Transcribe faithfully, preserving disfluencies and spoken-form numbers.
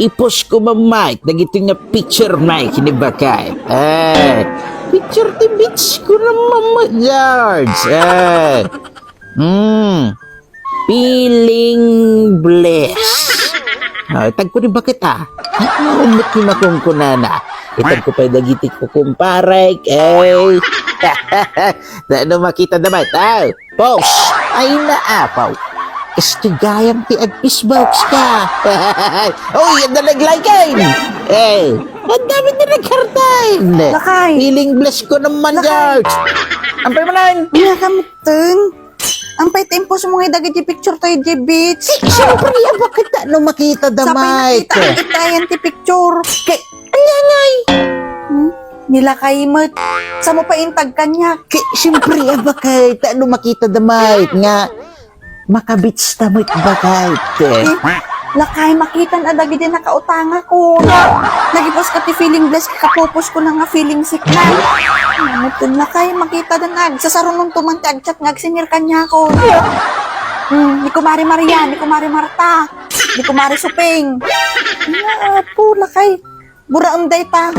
I-post ko, Ma'am Mike, dagiti nga picture, Mike, ni bakay. Eh, picture ti beach ko na, Ma'am George. Eh, hmm, feeling blessed. Ah, itag ko ni bakit, ah. Ano mo kinakungkunana? Itag ko pa'y dagiti kukumparek, eh. Ano makita naman? Ah, Boss, ay naapaw. Isti gayam ti agpisbox ka. Uy, ang nalaglagan. Eh, ang dami na naghartan. Lakay. Feeling blessed ko naman, Lakay. George. Ampay mo na. Iya ka mutin. Ampay ti impos mo nga dagiti picture tayo di beach. Eh, siyempre, ya, bakit na no makita da, Mike? Nakita, nakita yan ti picture. Kay, Anyangay! Hmm? Ni Lakay met. Sa mo pa intag kaniak? Ki, siyempre, abakay, ta no makita da met nga makabits ta met bakay. Eh, Lakay, makita na dagiti nakautanga ko. Nagipos ka ti feeling blessed, kapupos ko na nga feeling sick na. Ano to, Lakay, makita da na. Sasarunon to man ti agchat nga agsinir kaniak ko. Hmm, ni Kumari Maria, ni Kumari Marta, ni Kumari Suping. Ano po, Lakay? Buraem dayta.